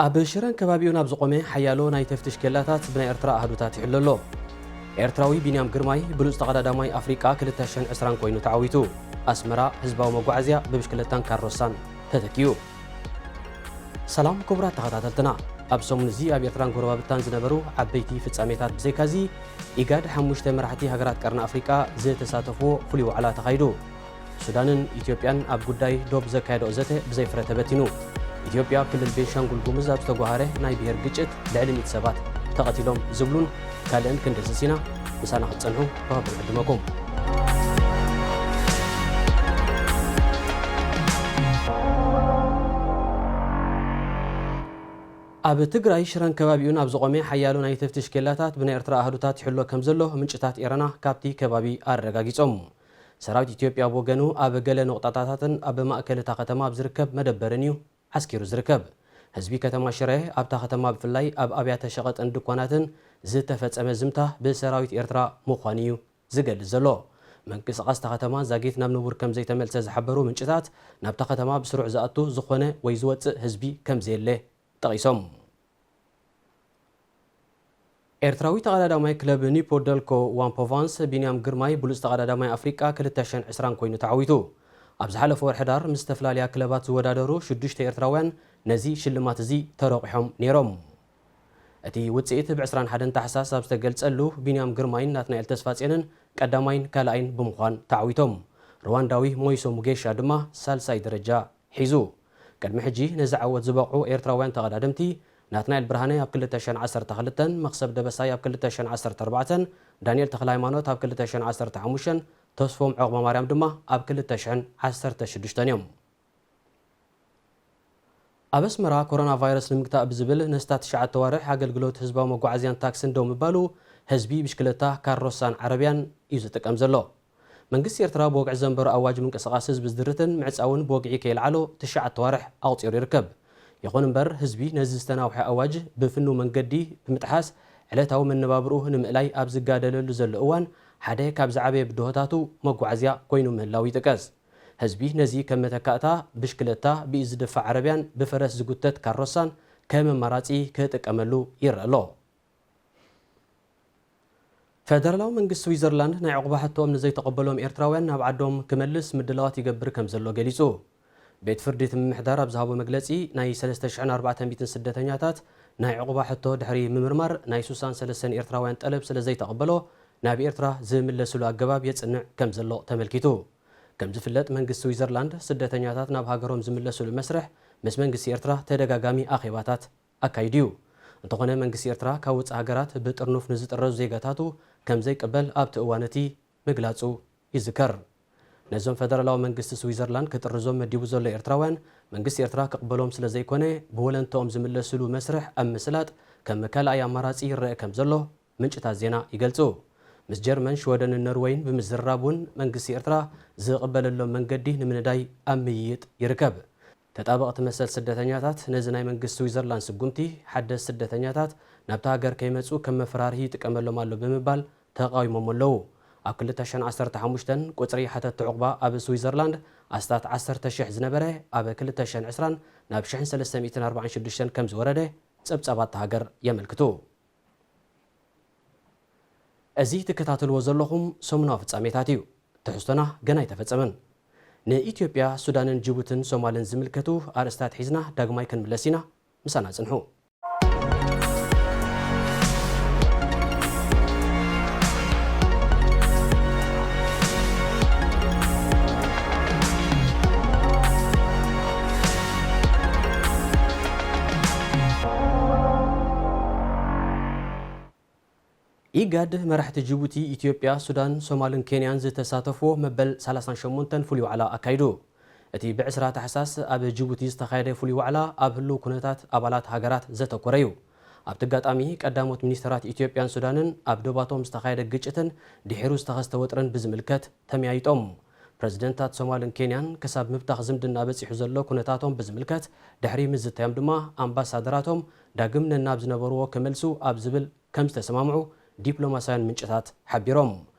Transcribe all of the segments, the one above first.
ኣብ ሽረን ከባቢኡን ኣብ ዝቖመ ሓያሎ ናይ ተፍትሽ ኬላታት ብናይ ኤርትራ ኣሃዱታት ይሕሎ ኣሎ። ኤርትራዊ ቢንያም ግርማይ ብሉጽ ተቐዳዳማይ ኣፍሪቃ ክልተ ሽሕን ዕስራን ኮይኑ ተዓዊቱ። ኣስመራ ህዝባዊ መጓዓዝያ ብብሽክለታን ካሮሳን ተተኪኡ። ሰላም ክቡራት ተኸታተልትና፣ ኣብ ሰሙን እዚ ኣብ ኤርትራን ጎረባብታን ዝነበሩ ዓበይቲ ፍጻሜታት ብዘይካዚ፣ ኢጋድ ሓሙሽተ መራሕቲ ሃገራት ቀርኒ ኣፍሪቃ ዝተሳተፍዎ ፍሉይ ዋዕላ ተኻይዱ። ሱዳንን ኢትዮጵያን ኣብ ጉዳይ ዶብ ዘካየደኦ ዘተ ብዘይ ፍረ ተበቲኑ። ኢትዮጵያ ኣብ ክልል ቤንሻንጉል ጉሙዝ ኣብ ዝተጓሃረ ናይ ብሄር ግጭት ልዕሊ ሚእቲ ሰባት ተቐቲሎም ዝብሉን ካልእን ክንድህስስ ኢና። ምሳና ክትጸንሑ ብኸብር ዕድመኩም። ኣብ ትግራይ ሽረን ከባቢኡን ኣብ ዝቖመ ሓያሎ ናይ ተፍትሽ ኬላታት ብናይ ኤርትራ ኣሃዱታት ይሕሎ ከም ዘሎ ምንጭታት ኤረና ካብቲ ከባቢ ኣረጋጊጾም። ሰራዊት ኢትዮጵያ ብወገኑ ኣብ ገለ ነቑጣታትን ኣብ ማእከል እታ ከተማ ኣብ ዝርከብ መደበርን እዩ ዓስኪሩ ዝርከብ። ህዝቢ ከተማ ሽረ ኣብታ ከተማ ብፍላይ ኣብ ኣብያተ ሸቐጥን ድኳናትን ዝተፈጸመ ዝምታ ብሰራዊት ኤርትራ ምዃኑ እዩ ዝገልጽ ዘሎ። ምንቅስቓስ እታ ከተማ ዛጊት ናብ ንቡር ከም ዘይተመልሰ ዝሓበሩ ምንጭታት፣ ናብታ ከተማ ብስሩዕ ዝኣቱ ዝኾነ ወይ ዝወጽእ ህዝቢ ከም ዘየለ ጠቒሶም። ኤርትራዊ ተቐዳዳማይ ክለብ ኒፖ ደልኮ ዋምፖቫንስ ቢንያም ግርማይ ብሉጽ ተቐዳዳማይ ኣፍሪቃ ክልተ ሽሕን ዕስራን ኮይኑ ተዓዊቱ። ኣብ ዝሓለፈ ወርሒ ዳር ምስ ዝተፈላለያ ክለባት ዝወዳደሩ ሽዱሽተ ኤርትራውያን ነዚ ሽልማት እዚ ተረቑሖም ነይሮም። እቲ ውጽኢት ብ ዕስራን ሓደን ታሕሳስ ኣብ ዝተገልጸሉ፣ ቢንያም ግርማይን ናትናኤል ተስፋጼንን ቀዳማይን ካልኣይን ብምዃን ተዓዊቶም። ሩዋንዳዊ ሞይሶ ሙጌሻ ድማ ሳልሳይ ደረጃ ሒዙ። ቅድሚ ሕጂ ነዚ ዓወት ዝበቕዑ ኤርትራውያን ተቐዳደምቲ፣ ናትናኤል ብርሃነ ኣብ ክልተ ሽሕን ዓሰርተ ክልተን፣ መኽሰብ ደበሳይ ኣብ ክልተ ሽሕን ዓሰርተ ኣርባዕተን፣ ዳንኤል ተኽለሃይማኖት ኣብ ክልተ ሽሕን ዓሰርተ ሓሙሽተን፣ ተስፎም ዑቕባማርያም ድማ ኣብ ክልተ ሽሕን ዓሰርተ ሽዱሽተን እዮም። ኣብ ኣስመራ ኮሮና ቫይረስ ንምግታእ ብዝብል ነስታ ትሽዓተ ኣዋርሕ ኣገልግሎት ህዝባዊ መጓዓዝያን ታክስን ደው ምባሉ፣ ህዝቢ ብሽክለታ፣ ካሮሳን ዓረብያን እዩ ዝጥቀም ዘሎ። መንግስቲ ኤርትራ ብወግዒ ዘንበሮ ኣዋጅ ምንቅስቓስ ህዝቢ ዝድርትን ምዕጻውን ብወግዒ ከየልዓሎ ትሽዓተ ኣዋርሕ ኣቑጺሩ ይርከብ። ይኹን እምበር፣ ህዝቢ ነዚ ዝተናውሐ ኣዋጅ ብፍኑው መንገዲ ብምጥሓስ ዕለታዊ መነባብርኡ ንምእላይ ኣብ ዝጋደለሉ ዘሎ እዋን፣ ሓደ ካብ ዝዓበየ ብድሆታቱ መጓዓዝያ ኮይኑ ምህላው ይጥቀስ። ህዝቢ ነዚ ከም መተካእታ፣ ብሽክለታ፣ ብኢድ ዝድፋእ ዓረብያን ብፈረስ ዝጉተት ካሮሳን ከም ኣማራጺ ክጥቀመሉ ይረአ ኣሎ። ፈደራላዊ መንግስቲ ስዊዘርላንድ ናይ ዑቕባ ሕቶኦም ንዘይተቐበሎም ኤርትራውያን ናብ ዓዶም ክመልስ ምድላዋት ይገብር ከም ዘሎ ገሊጹ። ቤት ፍርዲ እቲ ምምሕዳር ኣብ ዝሃቦ መግለጺ፣ ናይ ሰለስተ ሽሕን ኣርባዕተ ሚእትን ስደተኛታት ናይ ዑቕባ ሕቶ ድሕሪ ምምርማር፣ ናይ ሱሳን ሰለስተን ኤርትራውያን ጠለብ ስለ ዘይተቐበሎ፣ ናብ ኤርትራ ዝምለስሉ ኣገባብ የጽንዕ ከም ዘሎ ተመልኪቱ። ከም ዝፍለጥ፣ መንግስቲ ስዊዘርላንድ ስደተኛታት ናብ ሃገሮም ዝምለስሉ መስርሕ ምስ መንግስቲ ኤርትራ ተደጋጋሚ ኣኼባታት ኣካይዱ እዩ። እንተኾነ፣ መንግስቲ ኤርትራ ካብ ውጽእ ሃገራት ብጥርኑፍ ንዝጥረዙ ዜጋታቱ ከም ዘይቅበል ኣብቲ እዋን እቲ ምግላጹ ይዝከር። ነዞም ፈደራላዊ መንግስቲ ስዊዘርላንድ ክጥርዞም መዲቡ ዘሎ ኤርትራውያን፣ መንግስቲ ኤርትራ ክቕበሎም ስለ ዘይኮነ፣ ብወለንትኦም ዝምለስሉ መስርሕ ኣብ ምስላጥ ከም ካልኣይ ኣማራጺ ይረአ ከም ዘሎ ምንጭታት ዜና ይገልጹ። ምስ ጀርመን፣ ሽወደንን ኖርወይን ብምዝርራብ እውን መንግስቲ ኤርትራ ዝቕበለሎም መንገዲ ንምንዳይ ኣብ ምይይጥ ይርከብ። ተጣበቕቲ መሰል ስደተኛታት ነዚ ናይ መንግስቲ ስዊዘርላንድ ስጉምቲ፣ ሓደስቲ ስደተኛታት ናብታ ሃገር ከይመጹ ከም መፈራርሂ ይጥቀመሎም ኣሎ ብምባል ተቓዊሞም ኣለዉ። ኣብ ክልተ ሽሕን ዓሰርተ ሓሙሽተን ቁጽሪ ሓተትቲ ዑቕባ ኣብ ስዊዘርላንድ ኣስታት ዓሰርተ ሽሕ ዝነበረ፣ ኣብ ክልተ ሽሕን ዕስራን ናብ ሽሕን ሰለስተ ሚእትን ኣርባዓን ሽዱሽተን ከም ዝወረደ ጸብጻባት እታ ሃገር የመልክቱ። እዚ ትከታተልዎ ዘለኹም ሰሙናዊ ፍጻሜታት እዩ። ትሕዝቶና ገና ኣይተፈጸመን። ንኢትዮጵያ፣ ሱዳንን ጅቡትን ሶማልን ዝምልከቱ ኣርእስታት ሒዝና ዳግማይ ክንምለስ ኢና። ምሳና ጽንሑ። ኢጋድ መራሕቲ ጅቡቲ፣ ኢትዮጵያ፣ ሱዳን፣ ሶማልን ኬንያን ዝተሳተፍዎ መበል ሰላሳን ሸሞንተን ፍሉይ ዋዕላ ኣካይዱ። እቲ ብዕስራ ታሕሳስ ኣብ ጅቡቲ ዝተኻየደ ፍሉይ ዋዕላ፣ ኣብ ህሉው ኩነታት ኣባላት ሃገራት ዘተኮረ እዩ። ኣብቲ ኣጋጣሚ፣ ቀዳሞት ሚኒስተራት ኢትዮጵያን ሱዳንን ኣብ ዶባቶም ዝተኻየደ ግጭትን ድሒሩ ዝተኸስተ ወጥርን ብዝምልከት ተመያይጦም። ፕረዚደንታት ሶማልን ኬንያን ክሳብ ምብታኽ ዝምድና በጺሑ ዘሎ ኩነታቶም ብዝምልከት ድሕሪ ምዝታዮም ድማ፣ ኣምባሳደራቶም ዳግም ነናብ ዝነበርዎ ክመልሱ ኣብ ዝብል ከም ዝተሰማምዑ ዲፕሎማስያውያን ምንጭታት ሓቢሮም።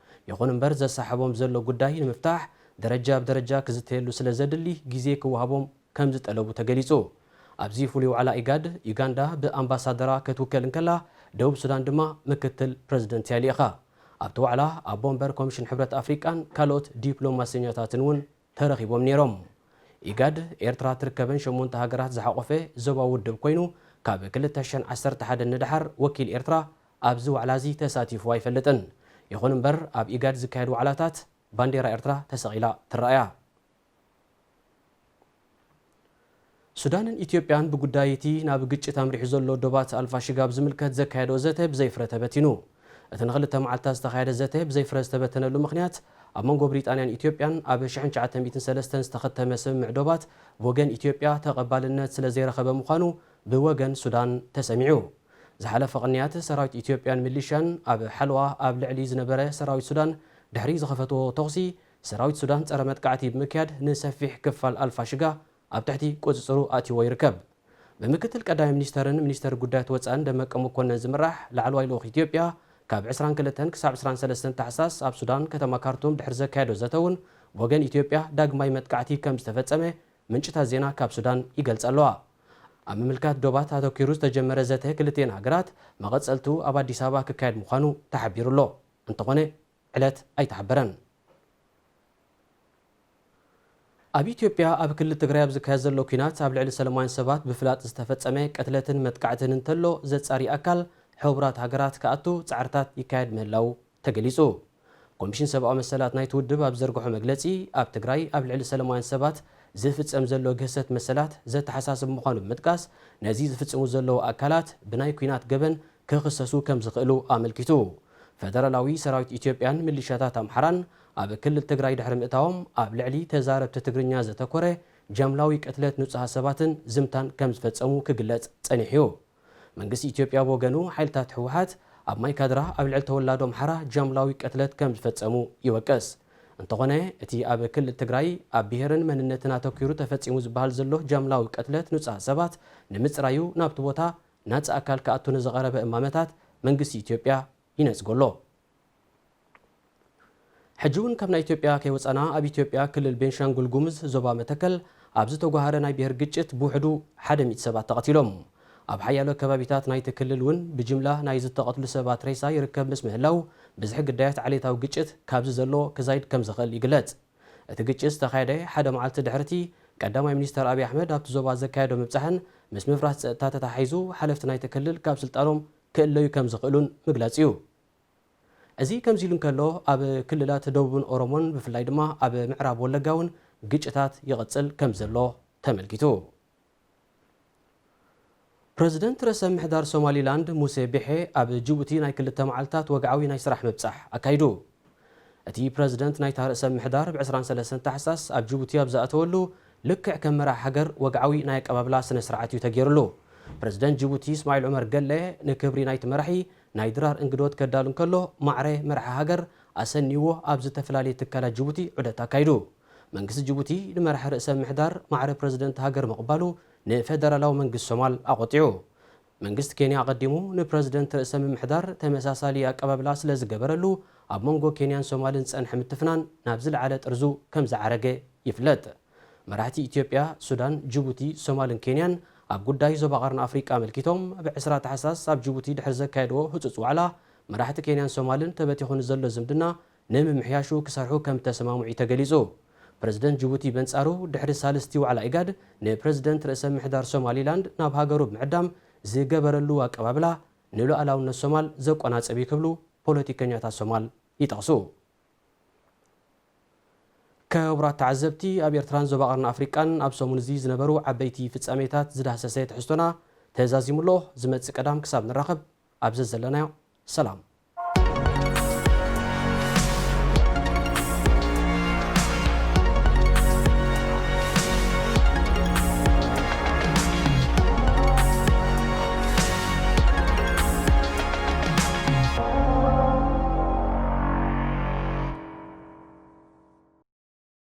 ይኹን እምበር፣ ዘሰሓቦም ዘሎ ጉዳይ ንምፍታሕ ደረጃ ብደረጃ ክዝተየሉ ስለ ዘድሊ፣ ግዜ ክወሃቦም ከም ዝጠለቡ ተገሊጹ። ኣብዚ ፍሉይ ዋዕላ ኢጋድ፣ ዩጋንዳ ብኣምባሳደራ ክትውከል እንከላ፣ ደቡብ ሱዳን ድማ ምክትል ፕረዚደንት እያ ልኢኻ። ኣብቲ ዋዕላ፣ ኣቦ ወንበር ኮሚሽን ሕብረት ኣፍሪቃን ካልኦት ዲፕሎማሰኛታትን እውን ተረኺቦም ነይሮም። ኢጋድ፣ ኤርትራ ትርከበን ሸሞንተ ሃገራት ዝሓቖፈ ዞባዊ ውድብ ኮይኑ፣ ካብ ክልተ ሽሕን ዓሰርተ ሓደን ንደሓር ወኪል ኤርትራ ኣብዚ ዋዕላ እዚ ተሳቲፉ ኣይፈልጥን። ይኹን እምበር፣ ኣብ ኢጋድ ዝካየድ ዋዕላታት ባንዴራ ኤርትራ ተሰቒላ ትረኣያ። ሱዳንን ኢትዮጵያን ብጉዳይ እቲ ናብ ግጭት ኣምሪሑ ዘሎ ዶባት ኣልፋሽጋ ብዝምልከት ዘካየዶ ዘተ ብዘይፍረ ተበቲኑ። እቲ ንኽልተ መዓልታት ዝተኻየደ ዘተ ብዘይፍረ ዝተበተነሉ ምኽንያት፣ ኣብ መንጎ ብሪጣንያን ኢትዮጵያን ኣብ ሽሕን ትሽዓተ ሚእትን ሰለስተን ዝተኸተመ ስምምዕ ዶባት ብወገን ኢትዮጵያ ተቐባልነት ስለ ዘይረኸበ ምዃኑ ብወገን ሱዳን ተሰሚዑ። ዝሓለፈ ቅንያት ሰራዊት ኢትዮጵያን ሚሊሽያን ኣብ ሓለዋ ኣብ ልዕሊ ዝነበረ ሰራዊት ሱዳን ድሕሪ ዝኸፈትዎ ተኹሲ፣ ሰራዊት ሱዳን ጸረ መጥቃዕቲ ብምክያድ ንሰፊሕ ክፋል ኣልፋሽጋ ኣብ ትሕቲ ቁጽጽሩ ኣእትይዎ ይርከብ። ብምክትል ቀዳማይ ሚኒስተርን ሚኒስተር ጉዳያት ወጻእን ደመቀ መኮነን ዝምራሕ ላዕለዋይ ልኡኽ ኢትዮጵያ፣ ካብ ዕስራን ክልተን ክሳብ ዕስራን ሰለስተን ታሕሳስ ኣብ ሱዳን ከተማ ካርቱም ድሕሪ ዘካየዶ ዘተ እውን፣ ብወገን ኢትዮጵያ ዳግማይ መጥቃዕቲ ከም ዝተፈጸመ ምንጭታት ዜና ካብ ሱዳን ይገልጻ ኣለዋ። ኣብ ምምልካት ዶባት ኣተኲሩ ዝተጀመረ ዘተ ክልቲኤን ሃገራት፣ መቐጸልቱ ኣብ ኣዲስ ኣበባ ክካየድ ምዃኑ ተሓቢሩ ኣሎ። እንተኾነ፣ ዕለት ኣይተሓበረን። ኣብ ኢትዮጵያ ኣብ ክልል ትግራይ ኣብ ዝካየድ ዘሎ ኲናት ኣብ ልዕሊ ሰላማውያን ሰባት ብፍላጥ ዝተፈጸመ ቅትለትን መጥቃዕትን እንተሎ ዘጻሪ ኣካል ሕቡራት ሃገራት ክኣቱ ጻዕርታት ይካየድ ምህላው ተገሊጹ። ኮሚሽን ሰብኣዊ መሰላት ናይቲ ውድብ ኣብ ዘርግሖ መግለጺ፣ ኣብ ትግራይ ኣብ ልዕሊ ሰላማውያን ሰባት ዝፍጸም ዘሎ ግህሰት መሰላት ዘተሓሳስብ ምዃኑ ብምጥቃስ፣ ነዚ ዝፍጽሙ ዘለዉ ኣካላት ብናይ ኲናት ገበን ክኽሰሱ ከም ዝኽእሉ ኣመልኪቱ። ፈደራላዊ ሰራዊት ኢትዮጵያን ሚሊሻታት ኣምሓራን ኣብ ክልል ትግራይ ድሕሪ ምእታዎም፣ ኣብ ልዕሊ ተዛረብቲ ትግርኛ ዘተኮረ ጃምላዊ ቅትለት ንጹሃት ሰባትን ዝምታን ከም ዝፈጸሙ ክግለጽ ጸኒሑ እዩ። መንግስቲ ኢትዮጵያ ብወገኑ፣ ሓይልታት ህወሓት ኣብ ማይ ካድራ ኣብ ልዕሊ ተወላዶ ኣምሓራ ጃምላዊ ቅትለት ከም ዝፈጸሙ ይወቅስ። እንተኾነ፣ እቲ ኣብ ክልል ትግራይ ኣብ ብሄርን መንነትን ኣተኲሩ ተፈጺሙ ዝበሃል ዘሎ ጃምላዊ ቅትለት ንጹሃት ሰባት ንምጽራዩ ናብቲ ቦታ ናጻ ኣካል ክኣቱ ንዝቐረበ እማመታት መንግስቲ ኢትዮጵያ ይነጽጎ ኣሎ። ሕጂ እውን ካብ ናይ ኢትዮጵያ ከይወጻና፣ ኣብ ኢትዮጵያ ክልል ቤንሻንጉል ጉሙዝ ዞባ መተከል ኣብ ዝተጓሃረ ናይ ብሄር ግጭት ብውሕዱ ሓደ ሚእቲ ሰባት ተቐቲሎም። ኣብ ሓያሎ ከባቢታት ናይቲ ክልል እውን ብጅምላ ናይ ዝተቐትሉ ሰባት ሬሳ ይርከብ ምስ ምህላው፣ ብዝሒ ግዳያት ዓሌታዊ ግጭት ካብዚ ዘሎ ክዛይድ ከም ዝኽእል ይግለጽ። እቲ ግጭት ዝተኻየደ ሓደ መዓልቲ ድሕርቲ ቀዳማይ ሚኒስተር ኣብይ ኣሕመድ ኣብቲ ዞባ ዘካየዶ ምብጻሕን ምስ ምፍራስ ጸጥታ ተተሓሒዙ ሓለፍቲ ናይቲ ክልል ካብ ስልጣኖም ክእለዩ ከም ዝኽእሉን ምግላጽ እዩ። እዚ ከምዚ ኢሉ እንከሎ፣ ኣብ ክልላት ደቡብን ኦሮሞን ብፍላይ ድማ ኣብ ምዕራብ ወለጋ እውን ግጭታት ይቕጽል ከም ዘሎ ተመልኪቱ። ፕረዚደንት ርእሰ ምሕዳር ሶማሊላንድ ሙሴ ቢሔ ኣብ ጅቡቲ ናይ ክልተ መዓልታት ወግዓዊ ናይ ስራሕ ምብጻሕ ኣካይዱ። እቲ ፕረዚደንት ናይታ ርእሰ ምሕዳር ብ ዕስራን ሰለስተን ታሕሳስ ኣብ ጅቡቲ ኣብ ዝኣተወሉ፣ ልክዕ ከም መራሕ ሃገር ወግዓዊ ናይ ኣቀባብላ ስነ ስርዓት እዩ ተገይሩሉ። ፕረዚደንት ጅቡቲ እስማዒል ዑመር ገለ ንክብሪ ናይቲ መራሒ ናይ ድራር እንግዶት ከዳሉ እንከሎ፣ ማዕረ መርሓ ሃገር ኣሰንይዎ ኣብ ዝተፈላለየ ትካላት ጅቡቲ ዑደት ኣካይዱ። መንግስቲ ጅቡቲ ንመራሒ ርእሰ ምሕዳር ማዕረ ፕረዚደንት ሃገር ምቕባሉ ንፈደራላዊ መንግስቲ ሶማል ኣቖጢዑ። መንግስቲ ኬንያ ኣቐዲሙ ንፕረዚደንት ርእሰ ምምሕዳር ተመሳሳሊ ኣቀባብላ ስለ ዝገበረሉ፣ ኣብ መንጎ ኬንያን ሶማልን ዝጸንሐ ምትፍናን ናብ ዝለዓለ ጥርዙ ከም ዝዓረገ ይፍለጥ። መራሕቲ ኢትዮጵያ፣ ሱዳን፣ ጅቡቲ፣ ሶማልን ኬንያን ኣብ ጉዳይ ዞባ ቀርኒ ኣፍሪቃ ኣመልኪቶም፣ ብ ዕስራ ታሕሳስ ኣብ ጅቡቲ ድሕሪ ዘካየድዎ ህጹጽ ዋዕላ፣ መራሕቲ ኬንያን ሶማልን ተበቲኹ ንዘሎ ዝምድና ንምምሕያሹ ክሰርሑ ከም ዝተሰማምዑ እዩ ተገሊጹ። ፕረዚደንት ጅቡቲ በንጻሩ፣ ድሕሪ ሳልስቲ ዋዕላ ኢጋድ፣ ንፕረዚደንት ርእሰ ምሕዳር ሶማሊላንድ ናብ ሃገሩ ብምዕዳም ዝገበረሉ ኣቀባብላ፣ ንሉዓላውነት ሶማል ዘቆናጽብ እዩ ክብሉ ፖለቲከኛታት ሶማል ይጠቕሱ። ክቡራት ተዓዘብቲ፣ ኣብ ኤርትራን ዞባ ቀርኒ ኣፍሪቃን ኣብ ሰሙን እዚ ዝነበሩ ዓበይቲ ፍጻሜታት ዝዳህሰሰ ትሕዝቶና ተዛዚሙ ኣሎ። ዝመጽእ ቀዳም ክሳብ ንራኸብ፣ ኣብ ዘዘለናዮ ሰላም።